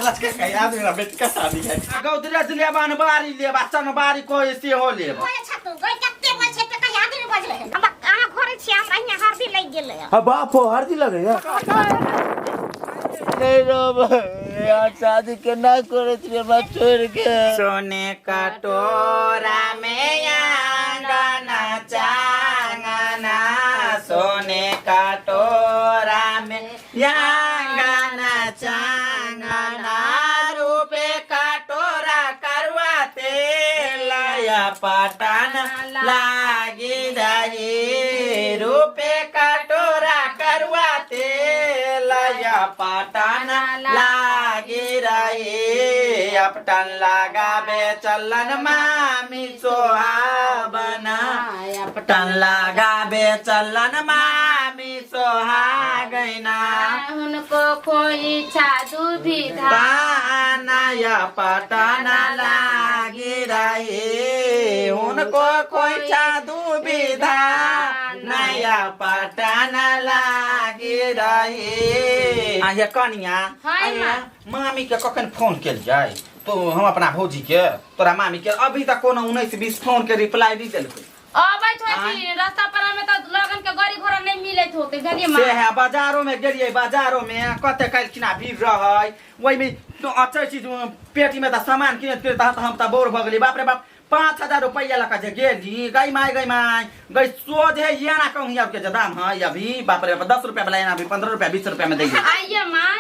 लचका के याद मेरा बेटी का शादी है। गोदरेज लेब, अनबारी लेब आ चनबारी कोई सेहो लेब। बोले छ तू गई कते बोल छै ते कहिया दिन बजले है। हम अहाँ घरे छी, हमरा हियां हरदी लागि गेलै। हाँ बाप हो, हरदी लगे है। नहीं रब यार, शादी केना करे छी हमरा छोड़ के। सोने कटोरा में आंगना चांगना, सोने कटोरा में आंगना चांगना, रूपे कटोरा करवा तेल पटन लागी रही, रूपे कटोरा करवा तेल पटन लागी रही, अपटन लगाबे चलन मामी सोहाबना, अपटन लगाबे चलन मामी सोहागैना, हुनको खोइछा दुभी ताना पटन लागी रही, हुनको खोइछा दुविधा नया पटन लागी रही। आ ये कनिया, हाय आ माँ। मामी के कखन फोन केलियै तो हम अपना भौजी के तोरा मामी के अभी तक कोनो 19 20 फोन के रिप्लाई नहीं देलकै। अबैत होती रास्ता पर में तऽ लगन के गाड़ी घोड़ा नहीं मिलैत होते, जानलियै से माँ? है बाजारो में गेलियै, बाजारो में कते काल्हिखिना भीड़ रहै, ओहिमे तो अचै चीज पेटी में तऽ सामान किनैत किनैत तऽ हम तऽ बोर भऽ गेलियै। बाप रे बाप, 5000 रुपैआ लऽ कऽ जे गेली, गई माय गई माय गई, सोझे एना कहूँ के जे दाम है अभी, बाप रे बाप, 10 रुपया वाला एना अभी 15 रुपया 20 रुपया में दै है। आइए माँ,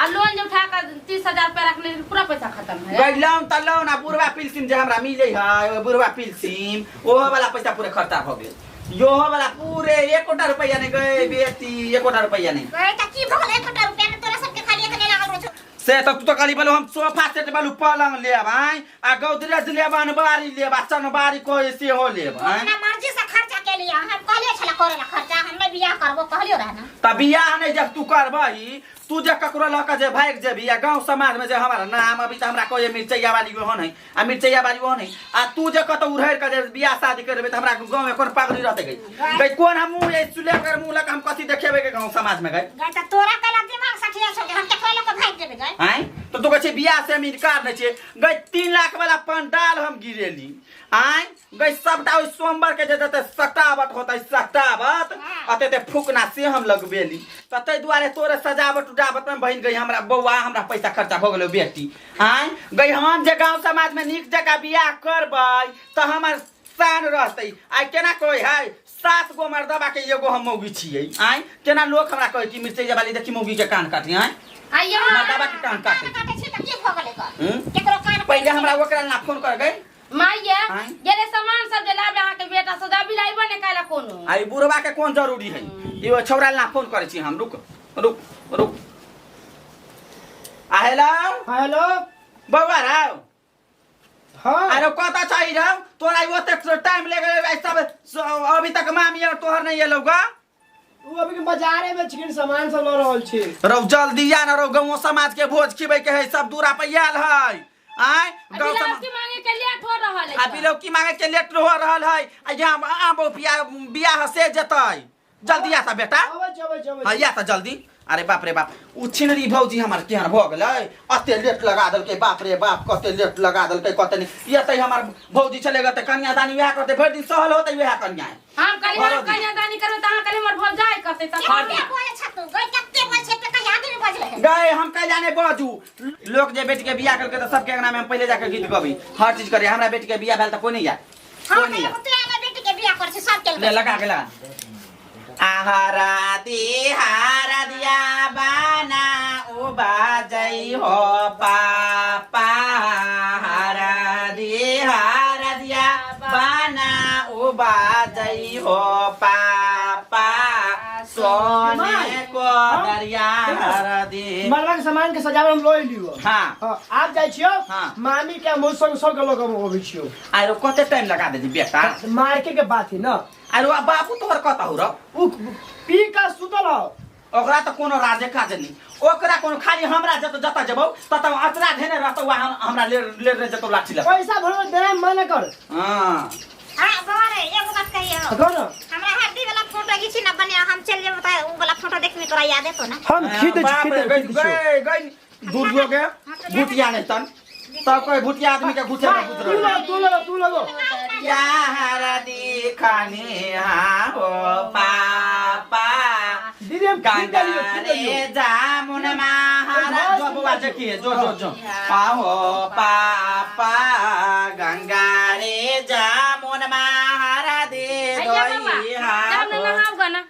आ लोन जे उठा कर 30,000 रुपया रखने रही, पूरा पैसा खत्म है। गई लोन तऽ लोन आ बुढ़वा पिलसिम जे हमरा मिलै है, ओहि बुढ़वा पिलसिम ओहो वाला पैसा पूरे खर्चा भऽ गेल, योहो वाला पूरे एकोटा रुपैआ नहि गई बेटी, एकोटा रुपैआ नहि। गई तऽ की भऽ गेलै एकोटा रुपैआ ने? तोरा सबके खाली एखने लागल रहै छौ। से तऽ तू तऽ कहली बोलो हम सोफा सेट बालू पलंग लेब आँय, आ गोदरेज लेब, अनबारी लेब आ चनबारी कोई सेहो लेब तू आँय। अपना मर्जी से खर्चा के लिए, हम कहलियो छला करे ला खर्चा, हम नहि बियाह करबो कहलियो रहे ना। तऽ बियाह नहि जब तू करबही, तू जे ककरो लऽ कऽ जे भागि जेबही आ गाँव समाजमे जे हमारा नाम अभी तऽ हमरा कहैए मिरचैया वाली ओहन है आ मिरचैया वाली ओहन है, आ तू जे कतौ उड़ैर कऽ जे बियाह शादी करबै तऽ हमरा गाँवमे कोन पगड़ी रहतै गई? गई कोन हम मुँह ए चुले कर मुँह लऽ कऽ हम कथी देखेबै के गाँव समाजमे गई? गई तऽ तोरा कैला दिमाग सठिया छौ जे हम केकरो लऽ कऽ भागि जेबै गई? आँय, तऽ तू कहै छै बियाह से हम इनकार नहि छियै गई। 3 लाख वाला पंडाल हम गिरेली आँय गई, सबटा ओहि सोमवार के जे जते सटावट होतै सटावट अते ते फूकना से हम लगबेली, तऽ ताहि दुआरे तोरे सजावट उजावट में बहिन गई हमरा बौआ हमरा पैसा खर्चा भऽ गेलो बेटी। आँय गई, हम जे गाँव समाज में नीक जकाँ बियाह करबै तऽ हमर शान रहतै। आइ केना कहै है, 7 गो मर्दबा के एगो हम मौगी छियै, आँय केना लोक हमरा कहै कि मिरचैया वाली देखी मौगी के कान काटी, आँय आइए माँ। मर्दबा के कान कान काटे काटे छी तऽ की भऽ गेलै गई? हम्म? केकरो कान पहिले हमरा ओकरा ना फोन कर गई। माइये आँय? गेले सामान सब जे लाबे अहाँके बेटा सब अभी लाइबो नहि कैला कोनो। आ ई बुढ़वा के कोन जरूरी है, ई ओ छौड़ा ला फोन करै छी हम, रुक रुक रुक। आ हेलो। हाँ हेलो। बौआ राव। हाँ। अरे कतऽ छही रौ, तोरा ई ओतेक टाइम ले गेलै आइ सब अभी तक मामी और तोहर नहीं एलौ गा। उ अभी के बाजारे में छिकिन, सामान सब ल रहल छी। रौ जल्दी आ ना रौ, गाँव समाज के भोज खिबै के है, सब दूरा पर आयल है आय गाँव समाज बिलौकी मांगे के लेट हो रहल है। आ बिलौकी मांगे के लेट हो रहल है, आ यहाँ आम बियाह बियाह से जेतै, जल्दी आ त बेटा। अबै छी, अबै छी, अबै हाँ छी। या त जल्दी। अरे बाप रे बाप, उ छिनरी भौजी हमर केहन भऽ गेलै, अते लेट लगा देलकै, बाप रे बाप कते लेट लगा देलकै, कते नहि एतै हमर भौजी चले गेतै, कन्यादानी वएह करतै, भरि दिन सहल होतै वएह कन्या। हम कहली भरत हम कन्यादानी करबै तऽ अहाँ कहली हमर भौजाइ करतै तऽ कते बोले छ तू गई, कते बोले छै ते कहिया दिन बजले है? गए हम कैला नहि बाजू, लोक जे बेटी के बियाह करके तऽ सबके अंगना में हम पहिले जाके गीत गबी, हर चीज करे, हमरा बेटी के बियाह भेल तऽ कोई नहीं यार, हम कोई नहीं तऽ यार। एगो तू आला बेटी के बियाह कर छी सब के ले लगा के लगा। आहारा दिहारा दिया बाना उबाजै हो पापा, हारा दिहारा दिया बाना उबाजै हो पापा, सोने को दरिया हरदी। मरवा के सामान के सजावट हम लऽ लियो। हाँ। हाँ, आप जाइ छियो। हाँ। मामी के मौसम सब के लऽ के हम अबै छियो। आरो कते टाइम लगा देली बेटा? मार्के के बात है ना। आरो आ बाबू तोहर कतऽ हौ रौ? उ पी का सुतल हौ। ओकरा तऽ कोनो राजे काज नहि, ओकरा कोनो खाली हमरा जत जत जेबौ तत अचरा धेने रहतौ आ हमरा ले ले ले जेतौ लाठी लऽ। पैसा भरबे देना मना कर। हाँ। हाँ बौआ रे, एगो बात कहियो। कहो ना। हमरा हरदी वाला फोटो घिची ना बने, हम चल जेबो त उ वाला फोटो देखबी तोरा याद एतो ना। हम खींच दै छी, बाप खींच रे, दै छी, खींच दै छी। गई, गई, गई। दूर जो गे भुतिया नहीं तन तब कोई भुतिया आदमी के घुसे में तू गुजरल लगो तू लगो तू लगो यार दिखनी हो पापा दीदी हम ठीक गंगा देलियो ठीक रे देलियो जामुन महाराज जो बुआ देखिए जो जो जो आहो पापा गंगा रे जामुन महाराज आइए बाबा जाओ ना नहाओगा ना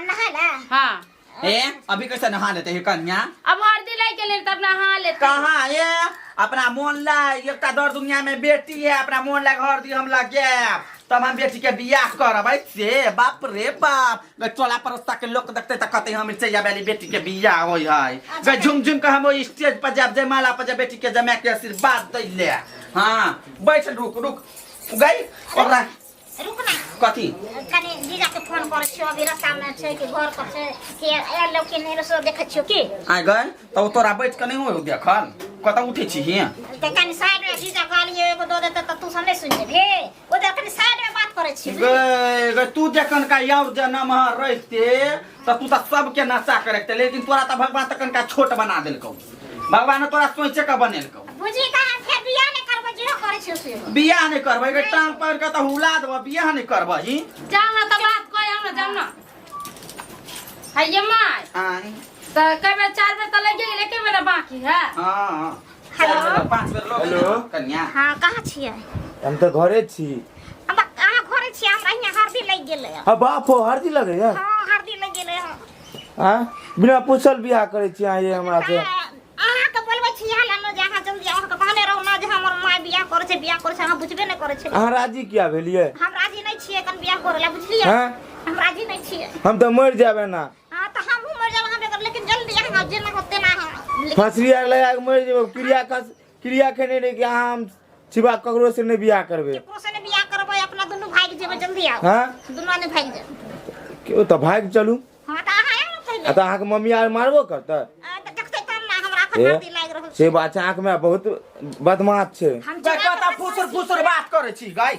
नहा ला हाँ ए अभी कैसे नहा लेते हैं कन्या अब हल्दी लाई के लेल तब नहा लेते कहाँ ये अपना मोन ला एकटा दर दुनिया में बेटी है अपना मोन ला घर दी हम लगे तब हम बेटी के बियाह करब से बाप रे बाप गे टोला पड़ोसा के लोग देखते त कहते हम चैया वाली बेटी के बियाह होय है गे झुम झुम के हम ओहि स्टेज पर जाब जयमाला पर जाब बेटी के जमा के आशीर्वाद दै ले हाँ बैठ रुक रुक गई और रुक ना कथी कनी जीजा के फोन करै छियो अभी रास्ता में छै कि घर पर छै कि आयल लोग के नहीं सो देखै छियो की आइ गए तऽ तोरा बैठ के नहीं हो देखल कतऽ उठै छी तऽ कनी साइड में जीजा कहलिए एगो दऽ देतै तऽ तू सब नहि सुनि जेबही उधर कनी साइड में बात करै छियो गए गए तू जखन का यार जन्म रहते तऽ तू तऽ सबके नशा के रखते लेकिन तोरा तऽ भगवान तऽ कनका छोट बना देलकौ भगवान तोरा सोचे के बनेलकौ बुझी तऽ हम फेर बियाह नहि करबै जेहो करै छियो से बियाह नहीं करबै गे टांग पकड़ के तऽ हुला देबो बियाह नहीं करबही जाओ ना तब बात कह आओ ना जाओ ना हाइये माय आय तऽ कई बेर चार बेर तऽ लग गेल एके बेर बाकी है हाँ चार बेर पाँच बेर लोग हेलो। कन्या हाँ कहाँ छियै हम तऽ घरे छी हम अहाँ घरे छियै हमरा हियाँ हरदी लागि गेलै आ बाप हो हरदी लगैया हाँ हरदी लागि गेलै हँ आ बिना पूछल बियाह करै छी अहाँ ये हमरा से अहाँके बोलबै छी इएह लए ने जे अहाँ जल्दी आउ अहाँके कहने रहू ने जे हमर माय बियाह करै छै बियाह करै छै अहाँ बुझबे नहि करै छै अहाँ राजी किया भेलियै हम राजी नहि छियै एखन बियाह करै लए बुझलियै हैं हम राजी नहि छियै हम तऽ मरि जायब एना हाँ तऽ हमहूँ मरि जायब अहाँ बेगर लेकिन जल्दी अहाँ जेना होत तेना अहाँ लेकिन फसरी आर लगा के मरि जेबै क्रिया खस क्रिया खेने रही कि अहाँ हम सिवा ककरो से नहि बियाह करबै केकरो से नहि बियाह करबै अपना दुनू भागि जेबै जल्दी आउ हैं दुनू आदमी भागि जेबै केओ तऽ भागि चलू हाँ तऽ अहाँ आउ ने पहिले आ तऽ अहाँके मम्मी आर मारबो करतै आ, तऽ देखतै तब ने हमरा एखन ए? हरदी लागि रहल से छै बात छै अहाँके माय बहुत बदमाश छै हम गै चुरा कतऽ कऽ फुसुर फुसुर बात करै छी गै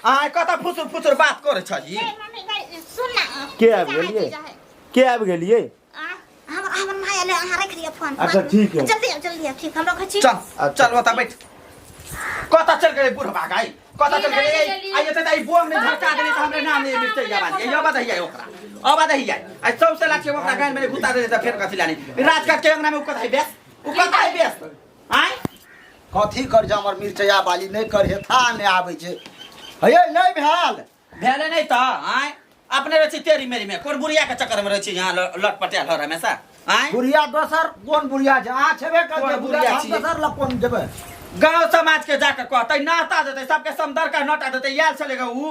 अहाँ कतऽ फुसुर फुसुर बात करै छी ए, मम्मी गै सुन ना के आबि गेलियै? जीजा है। के आबि गेलियै आ, हमर हमर माय एलै अहाँ राखि लिअ फोन अच्छा, ठीक है। जल्दी आउ जल्दी आउ ठीक हम रखै छी चल चल ओतऽ बैठ कतऽ चल गेलै बुढ़बा गै कतऽ चल गेलै आइ एतऽ तऽ ई बोम नहि झरका देलै तऽ हमरे नाम नहि मिर्चैया बाली अब दहिया ओकरा अब दहिया आइ सबसे लाठी ओकरा गान में घुसा देलै तऽ फेर कथी लानी राजकाट के अंगना में उ कथै बेस उ कथै बेस आइ कथी कर जे हमर मिरचैया बाली नहि करे था नहि आबै छै हे नहि भेल भेलै नहि तऽ आँय अपने रहै छी तेरी मेरी में कोन बुढ़िया के चक्कर में रहै छी यहाँ लटपटायल हर हमेशा आँय बुढ़िया दोसर कोन बुढ़िया छै अहाँ छेबे कोन करबै बुढ़िया बुढ़िया हम छियै? दोसर लग कोन जेबै गांव समाज के जाके कहतै नाता देतै सबके समदर के नोटा देतै आयल छलै ग उ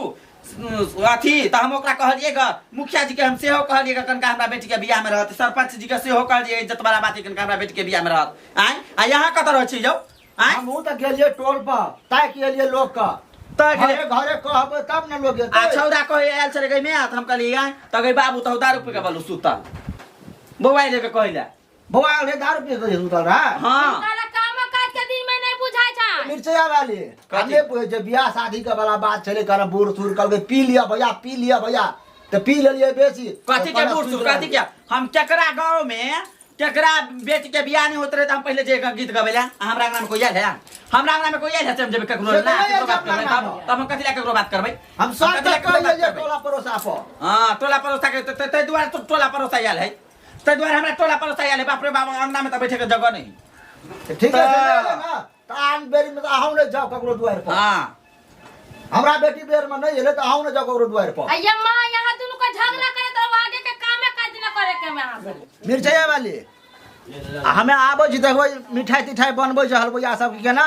अथी तऽ हम ओकरा कहलियै ग मुखिया जी के हम सेहो कहलियै ग कनका हमरा बेटी के बियाह में रहत सरपंच जी के सेहो कहलियै इज्जत वाला बात है कनका हमरा बेटी के बियाह में रहत आँय आ यहाँ कतऽ रहै छी यौ आँय हमहूँ तऽ गेलियै टोल पर ताकि एलियै लोकके तऽ गेलियै। घरे घरे कहबै तब ने लोक आ एतै छौड़ा कहै आयल छलै गै माय तऽ हम कहलियै आँय तऽ गै बाबू तऽ दारू पी कऽ बलू सुतल बौआ ले के कहै लए बौआ रे दारू पी कऽ सुतल रहै हाँ हुनका काम काज के दिन में नहीं बुझाय छै मिर्चैया वाली कथी? हमे बुझै छै बियाह शादी के वाला बात छलै कहना बूढ़ सूढ़ कहलकै पी लिअ भैया पी लिअ भैया तऽ पी लेलियै बेसी कथी के बूढ़ सूढ़ कथी के हम केकरा गाँव में केकरा बेटी के बियाह नहीं होत रहे त हम पहिले जे गीत गबै ला हमरा अंगना में कोई आयल है हमरा अंगना में कोई आयल है त हम जेबै केकरो से ना तऽ नहि केकरो बात आयल करबै छै तब तब हम कथी ला केकरो बात करबै हम सब कथी ला के केकरो कहि बात लेलियै करबै? टोला पड़ोसा पर हाँ टोला पड़ोसा के ताहि दुआरे तो टोला पड़ोसा आयल है ताहि दुआरे हमरा टोला पड़ोसा आयल है बाप रे बाप अंगना में त बैठे के जगह नहीं ठीक है से नहि एलै ने तऽ आन बेरी में तऽ अहूँ नहि जाउ ककरो दुआरि पर हाँ हमरा बेटी बेर में नहि एलै तऽ अहूँ नहि जाउ ककरो दुआरि पर अय्या माँ यहाँ दुनू का झगड़ा करे तो आगे के कामे काज न करे के में यहाँ से मिरचैया वाली आ हमे आबै छी देखबै मिठाइ तिठाइ बनबै छै हलवैया सबके केना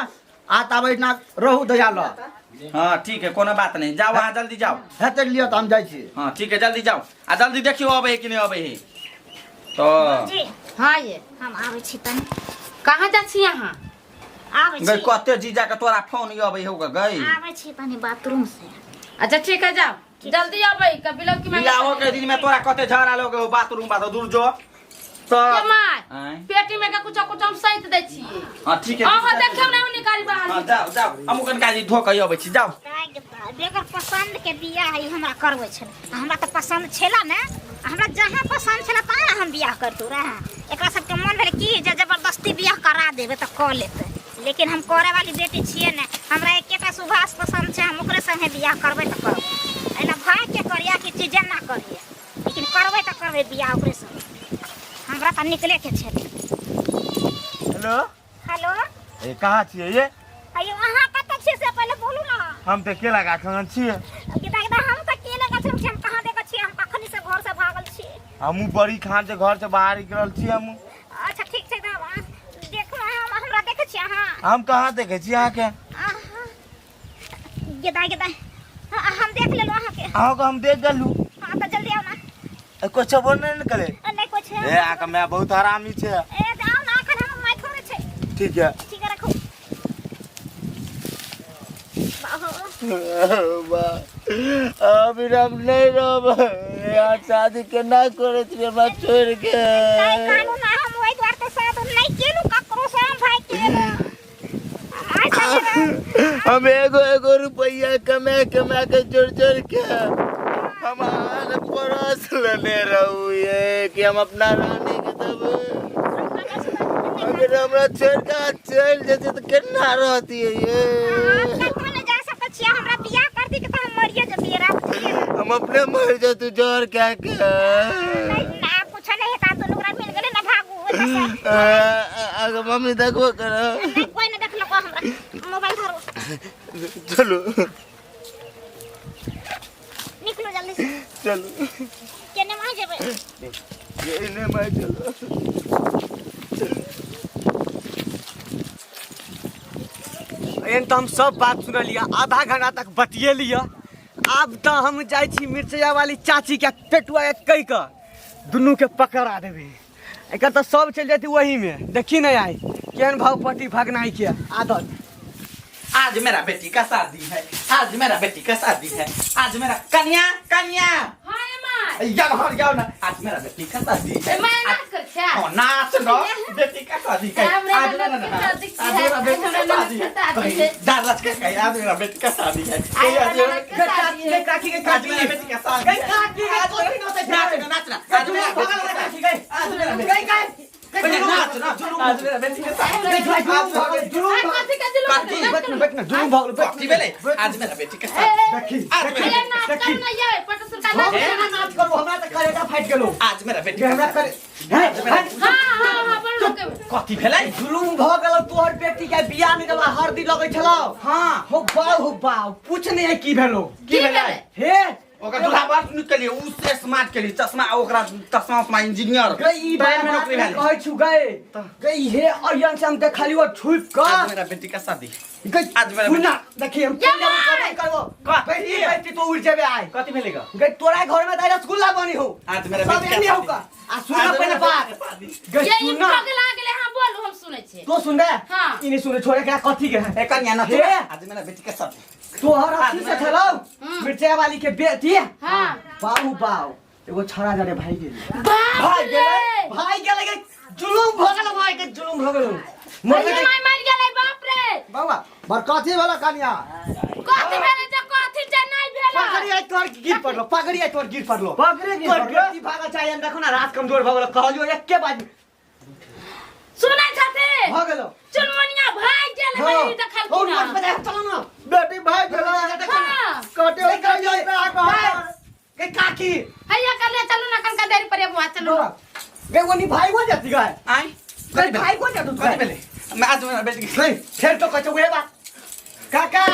आ तब एहिठिना रहू दया लऽ हाँ ठीक है कोनो बात नहीं जाओ वहाँ जल्दी जाओ हेतै लिअ तऽ हम जाइ छी हाँ ठीक है जल्दी जाओ आ जल्दी देखियो अबै है कि नहीं अबै है तो जी हाँ ये हम आबै छी तनी कहाँ जा छी यहाँ आबै गई छी कते जीजा के तोरा फोन अबै हो गई आबै छी तनी बाथरूम से अच्छा ठीक है जाओ जल्दी आबै कभी लोग की मांगे बियाहो के दिन में तोरा कते झगड़ा लोग हो बाथरूम बात दूर जो तो ये माय आँय? पेटी में के कुछ कुछ हम सैत दै छियै हाँ ठीक है अहाँ देखियौ ने ओ निकाली बाहर हाँ जाओ जाओ हम कनका जी धो के अबै छी जाओ ताहि के बाद बेगर पसंद के बियाह ई हमरा करबै छलै हमरा तऽ पसंद छेला ने हमरा जहाँ पसंद छलै तहाँ ने हम बियाह करतू रहे। एकरा सबके मन भेलै कि जे जबरदस्ती बियाह करा देबै तऽ कऽ लेतै, लेकिन हम करे वाली बेटी छियै ने। हमरा एकेटा सुभाष पसंद छै, हम ओकरे संगे बियाह करबै तऽ करबै। एना भाय के करिया कि चीजे ना करिया, लेकिन करबै तऽ करबै बियाह ओकरे संगे। हमरा तऽ निकले के छै। हेलो। हेलो। ए कहाँ छियै ये? अयो अहाँ कतऽ छियै से पहिले बोलू ना। हम तऽ केला गाछ लग छियै। किता किता हम तऽ केला गाछ लग छियै, हम कहाँ देखै छियै? हम कखनी से घर से भागल छियै। हमहूँ बड़ी खान से घर से बाहर निकलल छियै हमहूँ। अच्छा ठीक छै, तऽ अहाँ देखू, अहाँ हमरा देखै छियै? अहाँ हम कहाँ देखै छी अहाँके? अहाँ गेदा गेदा हाँ, हम देख लेलहुँ अहाँके। अहाँके हम देख गेलहुँ। हाँ तऽ जल्दी आउ ना। ए, कुछ बोल नहीं ने करे। नहीं कुछ। ए अहाँके माय बहुत हरामी छै। ए आउ ना, एखन हमर माय थोड़े छै। ठीक है। ठीक है, रखू। बाहो। अभी हम नहीं रहब यार, शादी केना करे छियै हमरा छोड़ के? नहीं कानू ना, हम ओहि दुआरे तऽ शादी नहीं केलहुँ ककरो से, हम भाई केलहुँ। हम आइ तक हम एगो एगो रुपया कमा कमा के जोड़ जोड़ के हमारे परस लेने रहू ये कि हम अपना रानी के देब। अगर हमरा छोड़ के चल जेते तऽ केना रहती ये? हम कतहु नहि जा सकै छियै, हमरा बियाह कर दी के तऽ हम मरिए जतियै रात। हम अपने मर जेतू जोर के के। नहीं ना, कुछ नहीं हेता, दुनू गोरा मिल गेलै ना, भागू एतऽ से। अगर मम्मी देखबो करो। नहीं, कोई नहीं देखलको हमरा। मोबाइल धरो। चलो। निकलो जल्दी से। चलो। केने वहाँ जेबै? ये इन्हें मैं चलो। एहन तऽ हम सब बात सुनलियै, आधा घंटा तक बतियेलियै। आब तऽ हम जाइ छी मिर्चैया वाली चाची के पेटुआ के कहि कऽ दुनू के पकड़ा देबै। एकर तऽ सब चलि जेतै ओही में। देखी नहीं आई केहन भाव पटी भगनाई के आदत। आज मेरा बेटी का शादी है, आज मेरा बेटी का शादी है, आज मेरा कन्या कन्या। हाँ ए माय। जाओ हर जाओ ना, आज मेरा बेटी का शादी है। ए my, नाच कर छे? हाँ, नाच न, बेटी का शादी है। हमरा आज मेरा ननद के शादी आज मेरा है, बेटी का हमरा ननद शादी के है। शादी कहीं है। दाल रच के कहीं आज मेरा बेटी का शादी है। कहीं आज हमरा मेरा ननद के शादी है। काकी के आज काकी मेरा बेटी का शादी गई है। काकी के कोई न होते। नाच ना, नाच ना, आज मेरा बेटी का शादी है। आज मेरा बेटी गई गई पहिले नाच ना, आज मेरा बेटी का शादी है। गई भाई जुलूम भऽ गेल, जुलूम आ भऽ कथी के जुलूम? कथी? बैठ ना, बैठ ना, जुलूम भऽ गेल, बैठ। कथी भेलै? आज मेरा बेटी का शादी। देखी। आज मेरा अरे नाच देखी। कर ना ये पट सुनका हम नाच केना नाच करू? हमरा तऽ करेजा फाटि गेलौ। आज मेरा बेटी जे का हमरा शादी। करे हैं, हैं? हां हां हां, बड़ लोग के कथी भेलै? जुलूम भऽ गेलौ। तोहर बेटी के बियाह नहि देला, हरदी लगै छलौ। हाँ। हो बाउ, हो बाउ, पूछ नहीं है की भेलौ। की भेलै? हे ओकर दूल्हा बड़ नीक केलिए, उ से स्मार्ट केलिए, चश्मा ओकरा चश्मा उश्मा इंजीनियर गई ई बैंक में बात नौकरी नहि भेलै। कहै छु गई गई हे अयन से हम देखलियो छुप कऽ। आज मेरा बेटी का शादी। गई आज मेरा सुन ना, देखी हम या चल जाबो, माय! कबो करबो। कथी? बेटी बेटी तो उड़ जेबे आइ। कथी भेलै ग? गई तोरा घर में तऽ रसगुल्ला बनी हो। आज मेरा सब बेटी का एनी हो शादी। का। आ सुन आज ना पहिले मेरा बात। बेटी का शादी। गई ये सुन ई ना। पगला गेलै। हां बोलू, हम सुनै छी। तो सुन बे। हाँ। ई नहीं सुने, छोड़े एकरा कथी के है। ए कन्या ना हे। आज मेरा बेटी का शादी। तोहर अथी से छलौ मिर्चा वाली के बेटी। हां। बाऊ बाऊ, एगो छड़ा जरे भाई गेलै। बाप भाई रे। गेलै, भाई गेलै। गे जुलुम भऽ गेलौ भाई के, जुलुम भऽ गेलौ। मर अरे गेलै। My मर गेलै, बाप रे। बाबा बर कथी भेला कन्या? कथी भेलै जे कथी जे नहि भेलै? पगड़ी आई तोहर गिर पड़लो, पगड़ी आई तोहर गिर पड़लो। पगड़ी गिर तोहर पड़लो? बेटी भागल चाहे हम। देखो ना, रात कमजोर भऽ गेलो, कहलियो एके बाजी सुनै छथि? भऽ गेलो। चुनमुनिया भाग गेलै। हाँ। बहिनी देखलखिन। और मत बजा, चलो ना। बेटी भाग गेलै? हाँ। कटे गई गई काकी। हैया कन्या, चलू ना कनका देरी पर बुआ, चलू। गई ओनी भाई को जाती गए। आइ गई भाई को जाती कथी भेलै? मैं आज मेरा बेटी के गई फेर तो कहै छै उहे बात काका।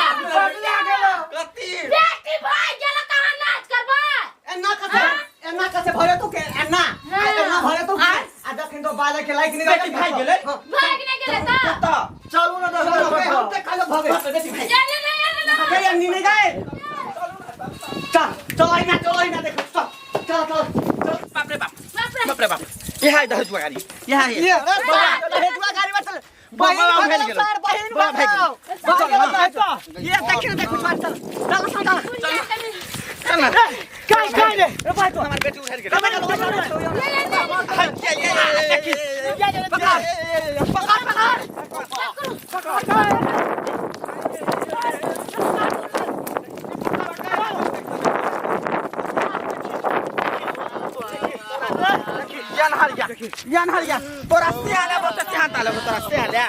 कथी? बेटी भाग गेलै, कहाँ नाच करबै? एना कसे, एना कसे भरे तू के एना। हाँ। एना भरे तू के आ दखिन तो बाजा के लाइक नहीं। बेटी भाग गेलै? हाँ। भाग नहि गेलै तऽ कतऽ? चलू ना। चलो गई, हम ते खालो भगे। बेटी भाग ये ले ले ये ले। गई अन्नी नहीं गए। चल चल ना, चल ना, देखो चल चल चल चल। बाप रे बाप। बाप रे। बाप रे बाप, यहाँ दहेज गाड़ी यहाँ। ये अरे बाबा, हेजुआ गाड़ी में चल। बहिन बाबा भागल भागि गेलौ। सर, बहिन बाबा भागि भागल। गेलौ। भागल सर। ये देखिन देखो, चल चल चल चल। चल ना। काय काय रे रे भाई तो हमार बेटी उठल गेलै। चल चल चल। पकड़ पकड़ पकड़ पकड़। यान हरिया तोरा से आले बत सिहांता लगो तोरा से आले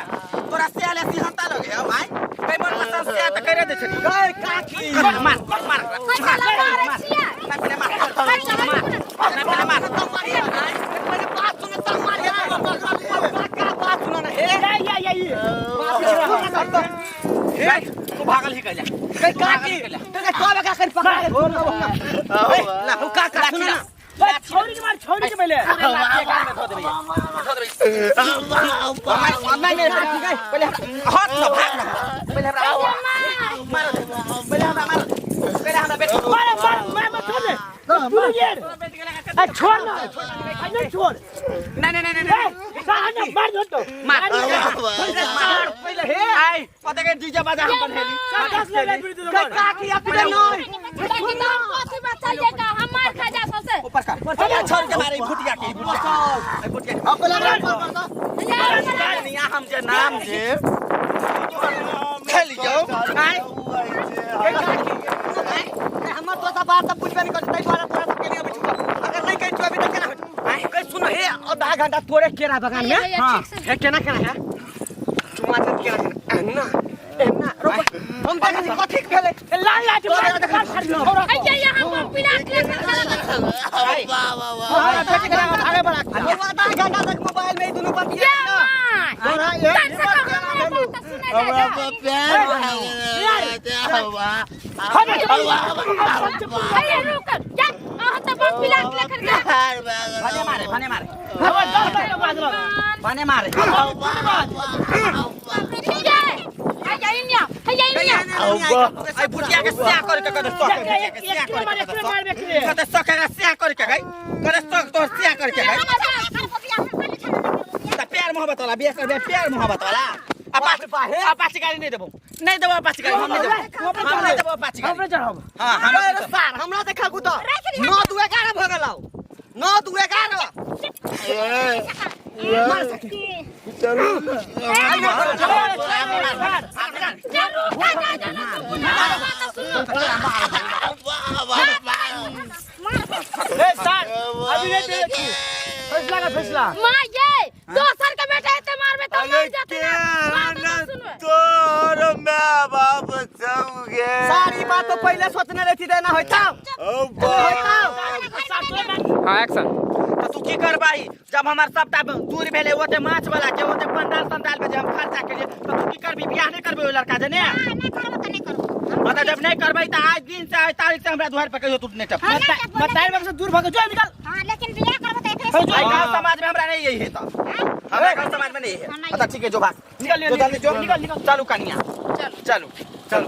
तोरा से आले सिहांता लगे हो भाई कई मन पसंद से आ त करे दे छली गए काकी मार मार मार पैसा लगा रहे छियै ना पहले मार मार ना पहले मार पहिले बात सुन त मारिया का बात सुन न हे या या या हे तू भागल ही कैला गए काकी ते कहबे का कन पकड़ा के ला काका सुन ना छोरी के मार छोरी के पहले धो देबे धो देबे नहीं नहीं पहले हट ना भाग ना पहले हमरा मारो पहले हमरा मारो पहले हमरा बेटा मार मार मार मत छोड़ दे तू ये ए छोड़ ना नहीं छोड़ नहीं नहीं नहीं ए साला ना मार दो तो मार मार पहले हे आई पता के डीजे बाजा हम बनेली दस ले ले फिर तो गए काकी अपने नहीं लेकिन तो हम कथी बचाइएगा हम मार खा जा सबसे ऊपर कर छोड़ के मारे भुटिया के भुटिया के भुटिया के अब पहले हमरा ऊपर कर दो। नहीं हम जे नाम जे खेलियो आय हमर दोस्त बात त बुझबे नहीं करतै तै दुआरे तोरा सबके नहीं अबै छौ अगर नहीं कहै छौ अभी त केना होतै कहि सुन हे आधा घंटा तोरे केरा बगान में भैया, ठीक से। हे केना केना है चुमा दे केना केना एना एना रोक हम देखै छी कथी भेलै लाल लाल मार मार छोरा अइया यहाँ हम पिला के बेटी के भागे बड़ा हम आधा घंटा तक मोबाइल में ई दुनू बतिया या माँ तोरा ये कम से कम हमरा बात तो सुना हमरा जा पर प्यार अरे रुक जा अहाँ तो बम पिला के लेकर जा भने मारे भने मारे मान भने मारे ठीक है हैया इन्या हैया इन्या आई भुटिया के स्या कर के कर सक के स्या कर के कते सक के स्या कर के गई करे सक तोर स्या कर के गई त प्यार मोहब्बत वाला बियाह कर प्यार मोहब्बत वाला अपाची अपाची गाड़ी नहीं देबो नहीं देबो अपाची गाड़ी हम नहीं देबो हम नहीं देबो अपाची गाड़ी हमरे चढ़ब हां हम अरे सार हमरा देखा कु त 9 2 11 भ गेलौ 9 2 11 जा रुक जा जा ना तू बात तो सुनो ए सर अभी नहीं दे फैसला का फैसला माँ ये दोसर के बेटा एते मारबे तो मर जाते ना बात तो सुनबे तोर my बाप संगे सारी बात तो पहले सोचने रहती देना होता हाँ एक्शन। तो तू की करबाही जब हमार सबटा दूर भेले ओते माछ वाला के ओते पंडाल संडाल पे जे हम खर्चा केलिए तो तू की करबी बियाह नहीं करबे ओइ लड़का जने नहीं करबो त नहीं करबो। मतलब जब नहीं करबे त आज दिन से आज तारीख से हमरा दुआर पे कहियो तू नहीं टप हाँ, नहीं टपबो, बताए बाप से दूर भागो जो निकल। हाँ, लेकिन बियाह करबो त एकरे से आई गांव समाज में हमरा नहीं यही है तो हमरा गांव समाज में नहीं है। हाँ, नहीं। अच्छा ठीक है जो भाग निकल जो जल्दी जो निकल निकल चलू कनिया चलो चलू चलू।